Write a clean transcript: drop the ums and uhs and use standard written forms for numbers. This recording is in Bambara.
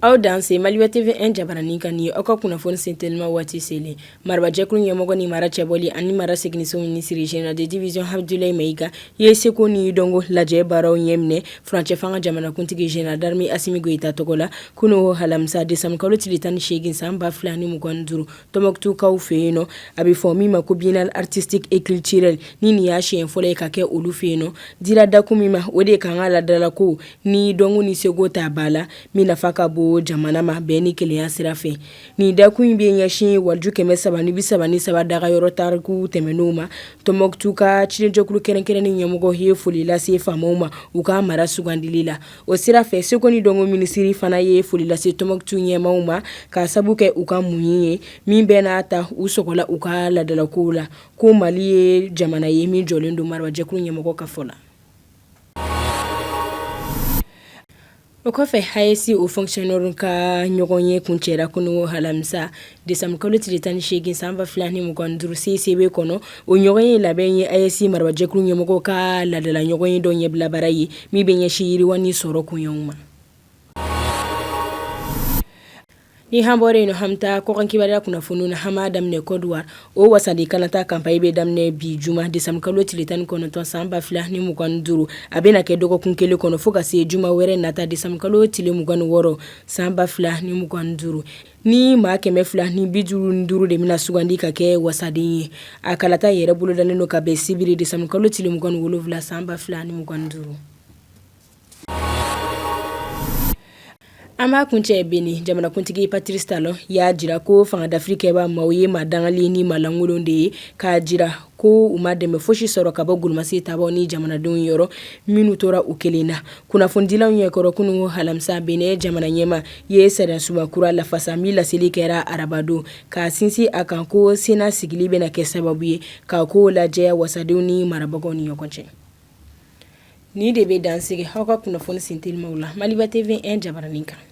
Aw danse Maliba TV 1 jabaranin kan ni aw ka kunnafoni sentelima waati selen. Marabajɛkulu ɲɛmɔgɔ ni mara cɛbɔli ani mara seginniso minisiri général de division Abdoulaye Maïga ye seko ni dɔnko lajɛ baaraw ɲɛminɛ furancɛ fanga jamanakuntigi général d'armée Assimi Goïta tɔgɔ la kunun alamisa décembre kalo tile 18 san 2025 Tɔnbukutukaw fɛ yen nɔ. A bɛ fɔ min ma ko biennale artistique et culturelle ni nin y'a siɲɛ fɔlɔ ye ka kɛ olu fɛ yen nɔ. Dira dakun min ma, o de ye k'an ka laadalako ni dɔnko ni seko ta ba la min nafa ka bon jamana ma bɛn ni kelenya sira fɛ. Nin dakun in bɛ ɲɛsin waliju 333 dagayɔrɔ tariku tɛmɛnenw ma. Tɔnbukutu ka cidenjɛkulu kɛrɛnkɛrɛnnen ɲɛmɔgɔ ye foli lase faamaw ma u ka mara sugandili la. O sira fɛ, seko ni dɔnko minisiri fana ye foli lase Tɔnbukutu ɲɛmaaw ma k'a sabu kɛ u ka muɲu ye min bɛɛ n'a ta u sɔgɔla u ka laadalakow la, ko Mali ye jamana ye min jɔlen don marabajɛkulu ɲɛmɔgɔ ka fɔ la. O kɔfɛ, AES hauts fonctionnaires ka ɲɔgɔnye kuncɛra kunun alamisa décembre kalo tile 18 san 2025 CICB kɔnɔ. O ɲɔgɔnye labɛn ye AES marabajɛkulu ɲɛmɔgɔ ka laadala ɲɔgɔnye dɔ ɲɛbilabara ye min bɛ ɲɛsin yiriwa ni sɔrɔ koɲɛw ma. Ni an bɔra yen, an bɛ taa kɔkan kibaruya kunnafoniw na. An b'a daminɛ Côte d'Ivoire. O wasaden kalata kanpaɲi bɛ daminɛ bi juma décembre kalo tile 19 san 2025. A bɛna kɛ dɔgɔkun kelen kɔnɔ fo ka se juma wɛrɛ nata décembre kalo tile 26 san 2025. Ni maa 255 de bɛna sugandi ka kɛ wasaden ye. A kalata yɛrɛ bolodalen don ka bɛn sibiri décembre kalo tile 27 san 2025. An b'a kuncɛ Benin. Jamanakuntigi Patrice Talon y'a jira ko fanga dafiri kɛbaa maaw ye maa dangalen ni maa lankolon de ye, k'a jira ko u ma dɛmɛ fosi sɔrɔ ka bɔ golomasi tabaw ni jamanadenw yɔrɔ minnu tora u kelen na. Kunnafonidilaw ɲɛkɔrɔ kunun alamisa, Benin jamana ɲɛmaa ye sariyasunba kura lafasa min laseli kɛra arabadon, k'a sinsin a kan ko Sénat sigili bɛna kɛ sababu ye ka ko lajɛya wasadenw ni marabagaw ni ɲɔgɔn cɛ. Nin de bɛ dan sigi aw ka kunnafoni sentelimaw la Maliba TV 1 jabaranin kan.